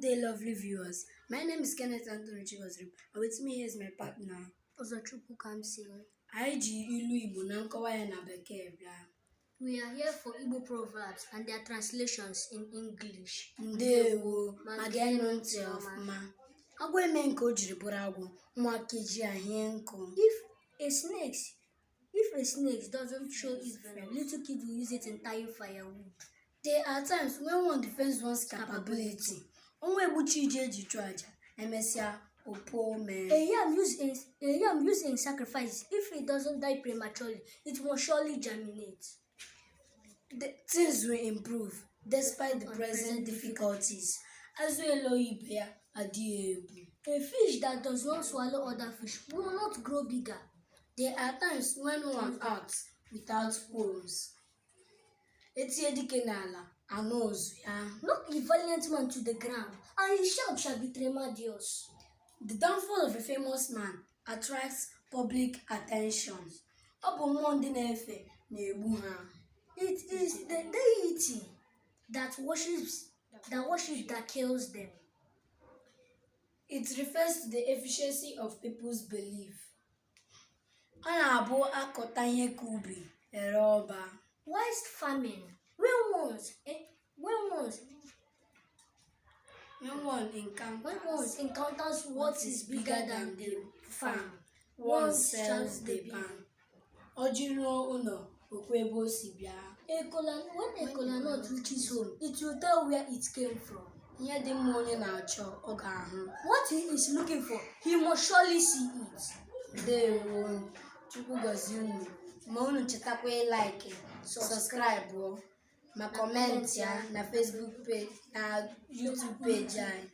day, lovely viewers. My name is Kenneth Anthony Chigozrim, and with me is my partner, Ozochukwu Kamsil. Igbo na nkọwa ya na Bekee bịa. We are here for Igbo Proverbs and their translations in English. Ndewo, ma geenụ ntị ọfụma. Agwọ eme nke o jiri bụrụ agwọ, nwa keji ahie nkụ. If a snake doesn't show its venom, little kid will use it in tying firewood. There are times when one defends one's capability. Onwe egbuchi ije eji chụọ aja, emesịa opuo mee. A yam used in sacrifice, if it doesn't die prematurely, it will surely germinate. Things will improve despite the present difficulties. Azụ elo ibe ya adịghị egbu. A fish that does not swallow other fish will not grow bigger. There are times when one acts without qualms. Etie dike n'ala, anụ ozu ya. Knock a valiant man to the ground, and his shout shall be tremendous. The downfall of a famous man attracts public attention. Ọ bụ mmụọ ndị na-efe na-egbu ha. It is the deity that worships that kills them. It refers to the efficiency of people's belief. Ọ na-abụ akọta ihe ka ubi ere ọba. Wise farming, when one encounters what is bigger than the farm, one sells the barn. Ojiruo ụlọ okwu ebe o si bịa. When a kola nut reaches home, it will tell where it came from. Ihe dị mma onye na-achọ ọ ga-ahụ. What he is looking for, he must surely see it. Ndewo, Chukwu gọzie unu. Ma unu chetakwa ịlaiki, sọbskraịbụ ma kọmentị ya na Facebook page na YouTube page anyị.